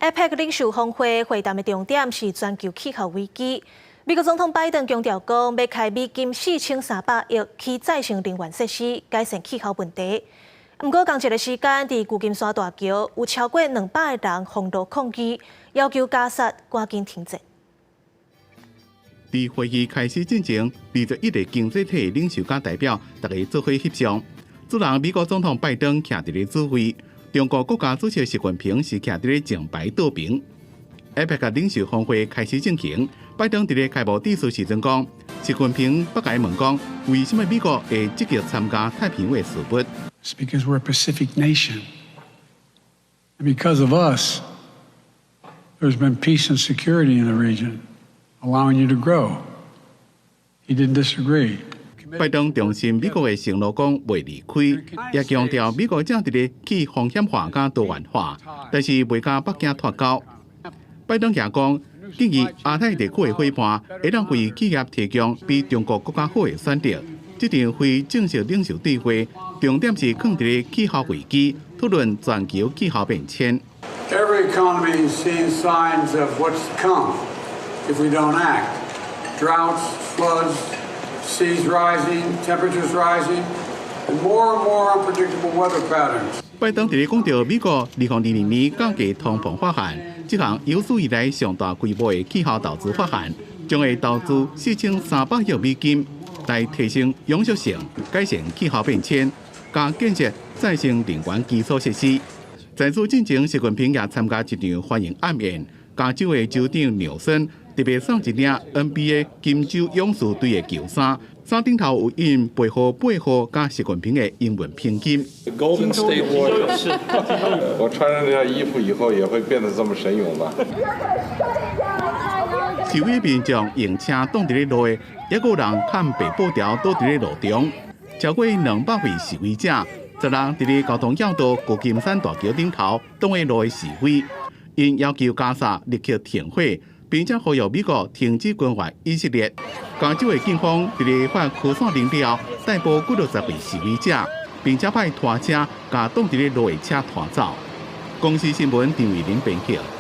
APEC 領袖峰會會談的重點是全球氣候危機。美國總統拜登強調講，欲開美金4300億起再生能源設施，改善氣候問題。毋過仝一个時間，佇舊金山大橋有超過200个人封路抗議，要求加薩趕緊停戰。佇會議開始進前，21個經濟體領袖佮代表，逐家做伙翕相。主人美國總統拜登徛佇咧主位，中國國家主席習近平是徛佇咧前排倒爿。APEC 領袖峰會開始進行，拜登佇咧開幕致辭時陣講，習近平捌共伊問講，為啥物美國會積極參加太平洋的事務？ It's because we're a Pacific nation. And because of us, there's been peace and security in the region, allowing you to grow. He didn't disagree. 拜登重申美國的承諾，講袂離開，也強調美國正佇咧去風險化佮多元化，但是袂佮北京脫鈎。拜登也講，建議亞太地區的伙伴會當為企業提供比中國閣較好的選擇。這場非正式領袖對話，重點是囥佇咧氣候危機，討論全球氣候變遷。 Every economy is seeing signs of what's to come if we don't act. Droughts, floods, seas rising, temperatures rising, and more and more unpredictable weather patterns. 拜登佇咧講著美國2022年降低通膨法案，這項有史以來上大規模的氣候投資法案，將會投資4300億美金來提升永續性、改善氣候變遷、佮建設再生能源基礎設施。在此進前，習近平也參加一場歡迎晚宴，加州的州長紐森特別送一領 NBA 金州勇士隊的球衫，衫頂頭有印背號8號佮習近平的英文拼音。 Golden State Warriors。我穿上這件衣服以後，也會變得這麼神勇吧？示威民眾用車擋佇咧路的，抑閣有人崁白布條倒佇咧路中，超過200位示威者，昨昏佇咧交通要道舊金山大橋頂頭擋佇路的示威，𪜶要求加薩立刻停火，並且呼籲美國停止軍援以色列。加州的警方佇咧發擴散燈了後，逮捕幾落十位示威者，並且派拖車共擋佇咧路的車拖走。公視新聞陳偉林編譯。